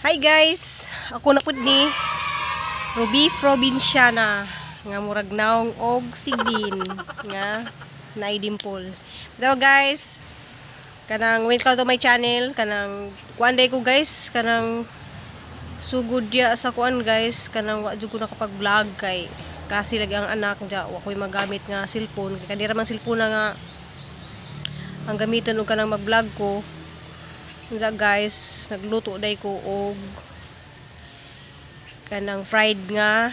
Hi guys, ako na pud ni Ruby Provinciana nga murag naong og sigbin nga naay dimple. So guys, kanang welcome to my channel, kanang kuan day ko guys, kanang sugod diya sa kuan guys, kanang wa jud ko nakapag-vlog kay kasi lagi ang anak diya, wa ko'y magamit nga cellphone kay kadira man cellphone na nga ang gamiton og kanang mag-vlog ko. Unsa guys, nagluto day ko og kanang fried nga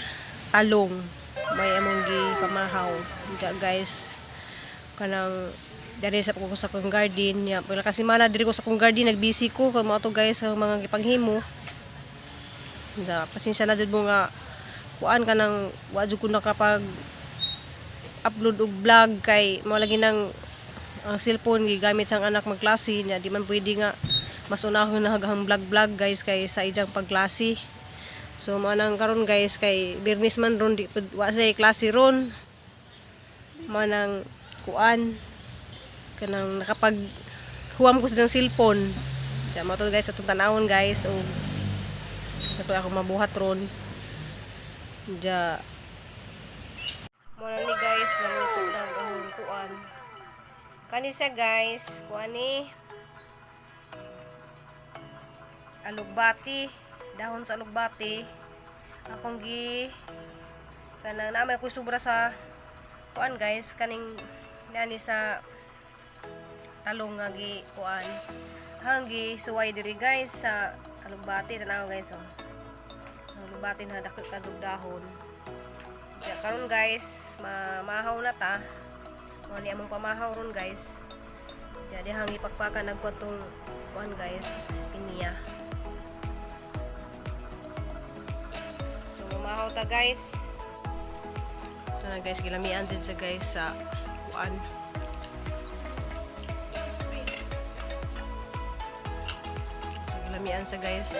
talong. May among gi pamahaw. Unsa guys, kanang diri sa ko sa akong garden ya. Pila kasi mana diri ko sa akong garden, nagbisi ko kay mo ato guys ang mga gipanghimo. Unsa, pasensya na jud mo nga kuan, kanang wa jud ko nakapag upload og vlog kay mo lagi nang ang cellphone gigamit sang anak magklase niya. Di man pwede nga mas unahon na haghang vlog vlog guys kay sa ijang pagklase. So mo nang karon guys, kay Biyernes man ron, di wa say klase ron, mo nang kuan, kanang nakapag huwam ko sa cellphone. Diya mo to guys, atong tanawon guys og ato ako mabuhat ron. Diya mo na ni guys, naluto na ang kuan. Kani siya guys, kuan ni alugbati, dahon sa alugbati. Akong gi kanang naamay ko sobra sa kuan guys, kaning nani sa talong nga gi kuan. Hanggi suway diri guys sa alugbati, tanaw guys oh. Ang alugbati na dako kadug dahon. Diya karon guys, mamahaw na ta. Mao ni among pamahaw ron guys. Diya dihang ipakpakan nagkuan tong kuan guys, pinya. So mamahaw ta guys. Ito na guys, gilamian din sa guys sa kuan. So gilamian sa guys.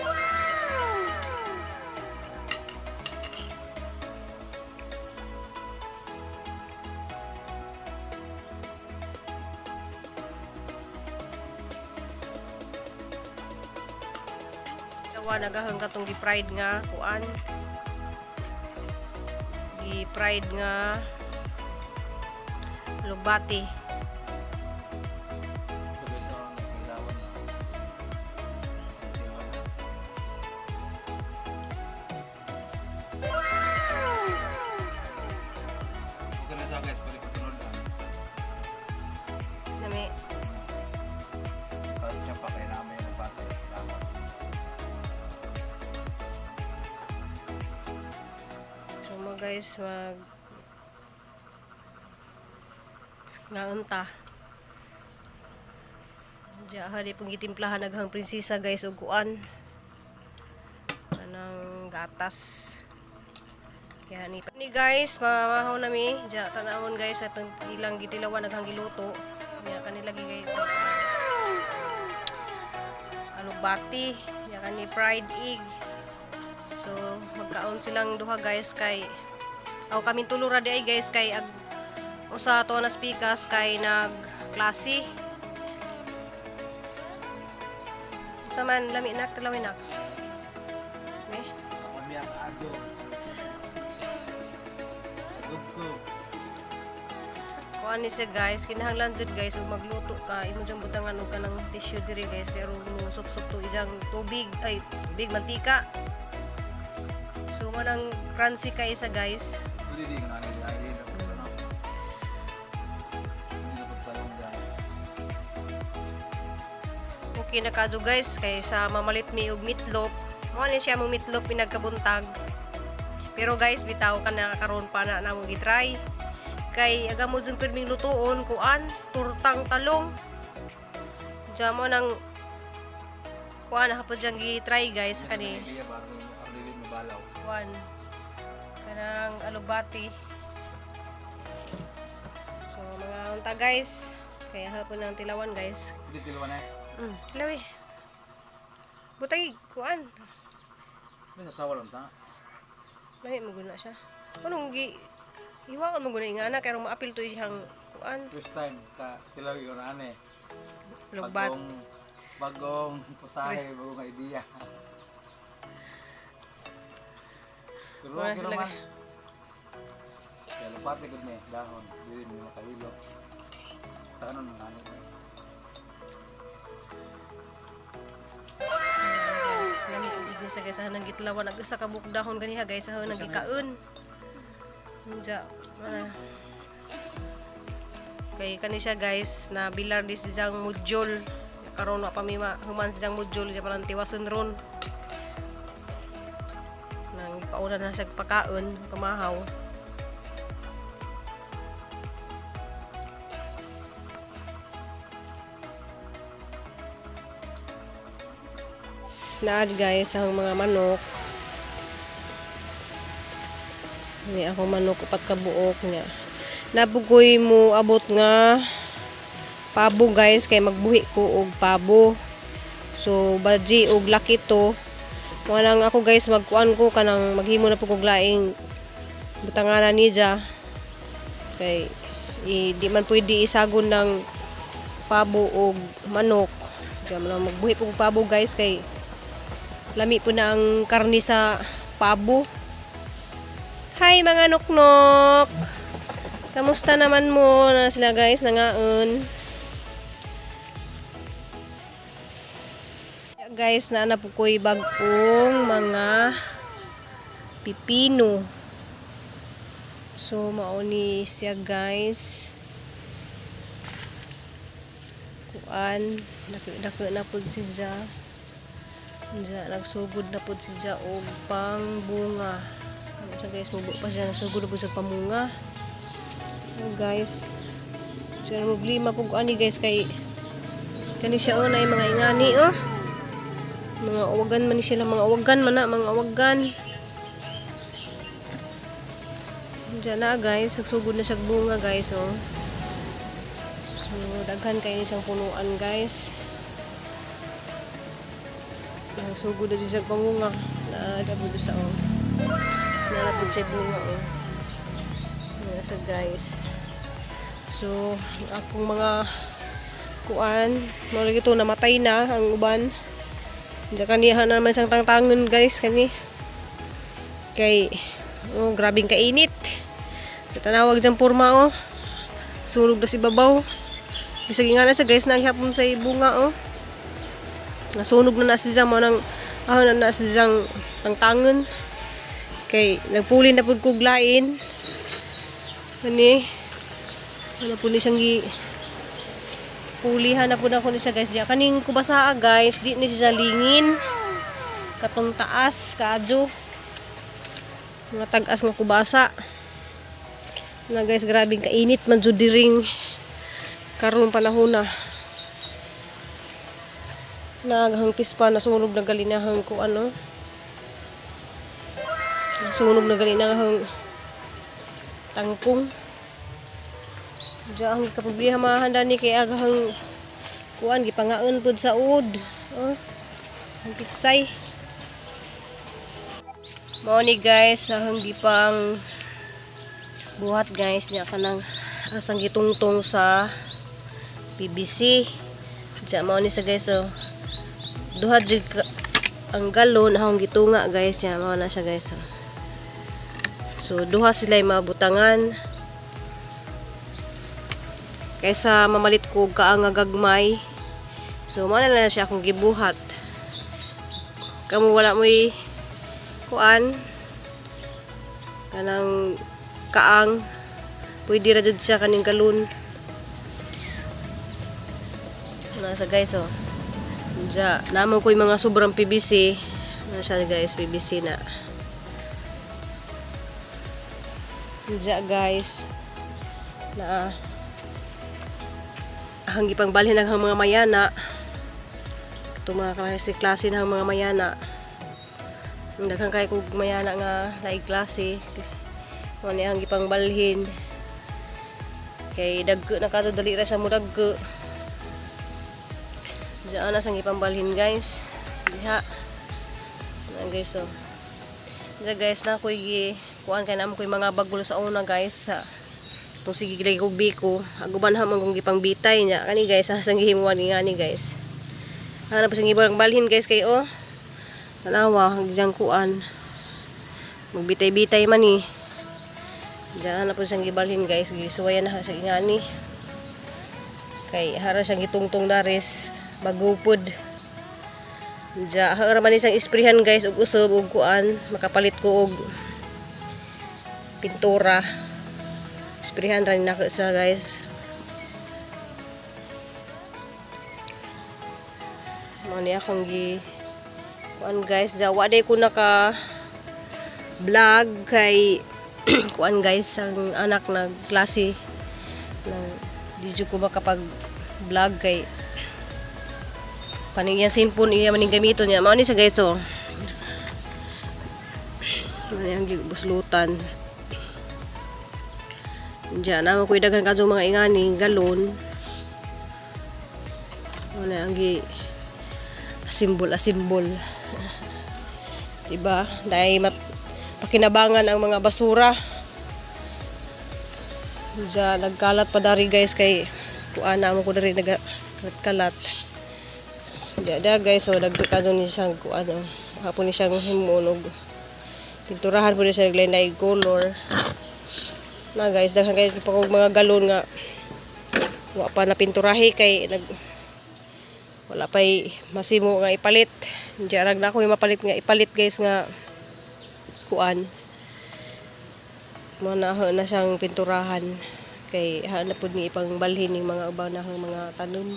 Dawa nagahang katong gi-fried nga kuan. Gi-fried nga lugbati. Ito guys, oh, nagpilawan na. Nagpilawan na. Okay na siya guys, pwede pa tunod na. Nami. Saan siya pa kaya namin yung pati. Dapat. So mo guys, mag ngaunta. Diya hari pong gitimplahan naghang prinsesa guys og kuan. Anang gatas. Kaya ni guys, mamahaw na mi. Diya tanawon guys atong ilang gitilawan naghang giluto. Diya kanila gi guys. Alugbati, diya kani fried egg. So magkaon silang duha guys kay aw kaming tulo ra di ay guys kay ag usa to na speakers kay nag klase. Sa man lami nak tilawin nak. Ne? Kami ang adyo. Agub ko. Kuan ni siya guys, kinahanglan jud guys ug magluto ka, imo jang butangan og kanang tissue diri guys kay aron mo sup-sup to ijang tubig ay tubig mantika. So mo nang crunchy kay isa guys. Pwede di nga nila ay di na ano. Hindi na pagsalong dyan. Okay na kadyo guys kay sa mamalit mi og meatloaf. Mo ni siya mong meatloaf pinagkabuntag. Pero guys, bitaw ka na karon pa na namo gitry. Kay aga mo jung pirming lutuon kuan, turtang talong. Diya mo nang kuan hapon diyang gi-try guys kani Iya ba ang dili mabalaw. Kuan kanang alugbati. So mga unta guys, kaya hapon ng tilawan guys. Hindi tilawan eh. Tilawi. Butay kuan. Hindi sa sawal unta. Lami mo guna siya. Anong gi iwaon mo guna nga ana kay maapil to iyang kuan. First time ka tilawi ko na ane. Lugbat. Bagong bagong putahe, bagong idea. Pero Wala okay sila. naman. Kaya lupati gud ni dahon, dili ni makahilo. Tanon ng ano. Guys, lami gid sa guys, nang gitlawan ang isa ka buok dahon ganiha, guys, sa nang gikaon. Unja. Ah. Kay kani siya, guys, na bilar dis diyang module. Karon wa pa mi human diyang module diya palang tiwason ron. Nang pauna na siya pakaon, pamahaw. Snaad, guys, ang mga manok. Ni ako manok upat ka buok niya. Nabugoy mo abot nga pabo, guys, kay magbuhi ko og pabo. So badji og laki to. Mo lang ako, guys, magkuan ko kanang maghimo na pud kog laing butanganan niya. Kay di man pwede isagon ng pabo og manok. Diyan mo lang magbuhi po og pabo, guys, kay lami po na ang karni sa pabo. Hi, mga noknok! Kamusta naman mo na sila, guys, nangaon? Guys, naana po ko'y bagong mga pipino. So, mauni siya, guys. Kuan, dako na po siya. Diya, nagsugod na po siya og pangbunga. Ano siya, guys, mubo pa siya, nagsugod na po siya pamunga. Oh, guys. Siya na problema po ani, guys, kay kani siya oh, na yung mga ingani oh. Mga awagan man ni sila, mga awagan man na, mga awagan. Diyan na, guys, nagsugod na siya bunga, guys, oh. So daghan kayo siyang punuan, guys. Nagsugod na siya pangunga. Na dabo sa oh. Nalapit siya bunga oh. Ayan siya, guys. So akong mga kuan, mga lagi to namatay na ang uban. Diyan kaniha na naman siyang tangtangon, guys, kani. Kay oh, grabing kainit. Sa tanawag dyan porma oh. Sunog na si babaw. Bisag nga na siya, guys, naghapon sa bunga oh. Nasunog na na siya mo nang ah na na siyang tangtangon. Kay nagpuli na pud kog lain. Kani ano po ni siyang gi pulihan na po na ko ni siya, guys, diya kaning kubasaa, guys, di ni siya lingin katong taas kaadyo mga tag-as nga kubasa na, guys. Grabing kainit man jud diring karon panahon na naghangpis pa, nasunog na galinahang ko ano, nasunog na galinahang tangkong. Diyan ang kaproblema mga handa ni kay agahang kuan gipangaon pud sa ud. Oh, ang pitsay. Mao ni, guys, ahang gipang buhat, guys, niya kanang asang gitungtong sa PVC. Diyan mao ni sa, guys, oh. Duha jud ang galon ahong gitunga, guys, niya mao na siya, guys, oh. So duha sila yung mabutangan kaysa mamalit ko kaang nga gagmay. So mao na lang siya akong gibuhat. Kamo wala mo'y kuan kanang kaang, pwede ra jud siya kaning galon. Nasa, guys, oh. Diya, namo ko yung mga sobrang PVC. Na siya, guys, PVC na. Diya, guys. Na ang gipang balhin ang mga mayana. Ito mga klase-klase ng mga mayana. Ang daghan kay kog mayana nga laig klase. Mo ni ang gipang balhin. Kay dagko na kato, dali ra sa mo dagko. Diyan na sang ipambalhin, guys. Diha. Na, guys, oh. Diya, guys, na ko'y gi kuan kay namo ko'y mga bagol sa una, guys, sa kung sige lagi kog biko aguban ha man kung gipang bitay niya kani, guys, sa sang gihimuan ni ngani, guys. Hanap sa gibang balhin, guys, kay oh. Tanawa diyang kuan. Magbitay-bitay man ni. Diyan na po siyang gibalhin, guys, gisuwayan na sa ingani. Kay hara siyang gitungtong daris magupod. Diya hara man ni siyang isprehan, guys, og usab og kuan, makapalit ko og pintura. Isprehan ra ni nako siya, guys. Mao ni akong gi kuan, guys. Diya wa day ko naka vlog kay kuan, guys, ang anak nagklase nang di jud ko makapag vlog kay kaning iyang cellphone iya maning gamiton niya. Mao ni siya, guys, oh. Mao ni ang gibuslutan. Diyan na ko daghan kadto mga ingani galon. Mao na ang gi asimbol asimbol. Diba? Dahil mat pakinabangan ang mga basura. Diyan nagkalat pa dari, guys, kay kuan na mo ko dari nagkalat. Diya da, guys, so nagkita ni siyang kuan, oh. Hapon ni siyang himuon og pinturahan po ni siya naglain color. Na, guys, daghan kay pa kog mga galon nga wa pa na pinturahe kay nag wala pa'y masimo nga ipalit. Diya rag na ako yung mapalit nga ipalit, guys, nga kuan. Mga na na siyang pinturahan kay haan na pud ni ipangbalhin ning mga uban na mga tanom.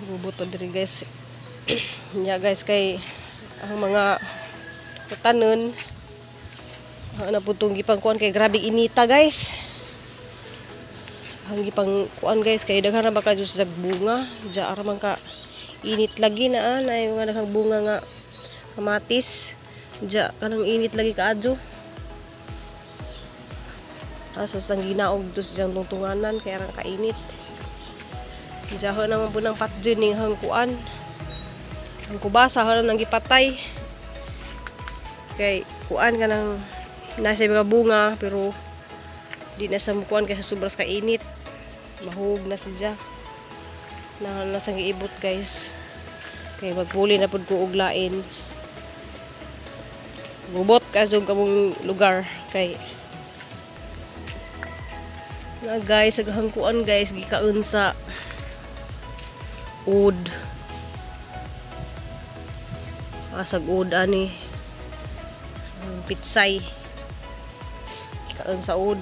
Gubot pa diri, guys. Nya, guys, kay ang mga tanon ang na pud tong gipang kuan kay grabe inita, guys. Ang gipang kuan, guys, kay daghan ra ba ka sa bunga. Diya ara man ka init lagi na ah, na yung mga daghang bunga nga kamatis. Diya kanang init lagi kaadyo. Asa sang ginaog do sa diyang tungtunganan kay arang kainit. Diya ho naman po ng patjin ning hang kuan. Ang kubasa ho nang gipatay. Kay kuan ka nang nasa mga bunga pero di na sa kuan kay sa sobras ka init. Mahug na siya. Na nasa giibot, guys. Kay magpuli na pud ko og lain. Gubot ka kamong lugar kay na, guys, aghang kuan, guys, gikaon sa ud. Asag ud ani. Ang pitsay. Kaon sa ud.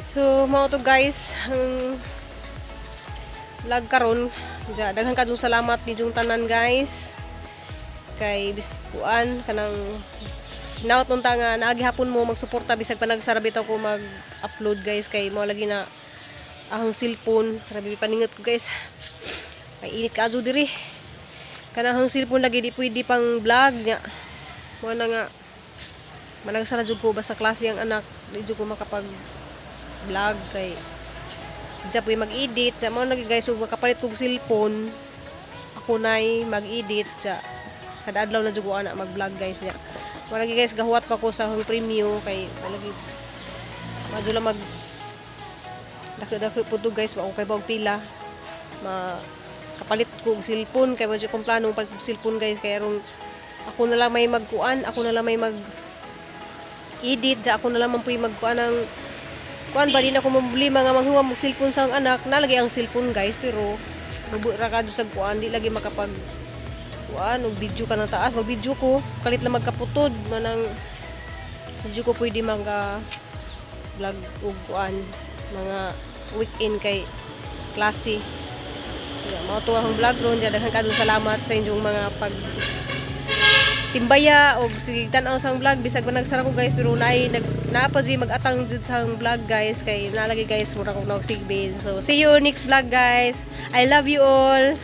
So, mao to, guys, ang vlog karon. Diya, daghan kadtong salamat ni jung tanan, guys. Kay bis kuan kanang hinaut unta nga naagi hapon mo magsuporta bisag pa nagsara bitaw ko mag-upload, guys, kay mo lagi na ahong cellphone. Grabe paningot ko, guys, kay init kaadyo diri. Kanang cellphone lagi di pwede pang vlog nya mo na nga managsara jud ko basta klase ang anak, di jud ko makapag vlog kay siya po mag-edit. Sa mo lagi, guys, ug makapalit kog cellphone, ako nay mag-edit sa kada adlaw na jud ko ana mag-vlog, guys, niya. Mo lagi, guys, gahuwat pa ko sa akong premyo kay lagi madyo lang mag dako-dako po to, guys, wa ko kay og pila ma kapalit ko og cellphone kay medyo kung plano palit og cellphone, guys, kay aron ako na lang may magkuan, ako na lang may mag edit ja, ako na lang man puy magkuan ang kuan ba. Di na ko problema nga manghuwam og cellphone sa ang anak. Nalagi ang cellphone, guys, pero mubo ra ka sa kuan, di lagi makapag kuan og video ka ng taas. Mag video ko kalit lang magkaputod manang video ko pwede mga vlog og kuan mga weekend kay klase. Yeah, mao to ang vlog ron. Daghan kadtong salamat sa inyong mga pag timbaya og sige tan-aw sa vlog bisag pa nagsara ko, guys, pero naay nag naa pa jud mag-atang jud sa vlog, guys, kay nalagi, guys, mura kog nagsigbin. So see you next vlog, guys. I love you all.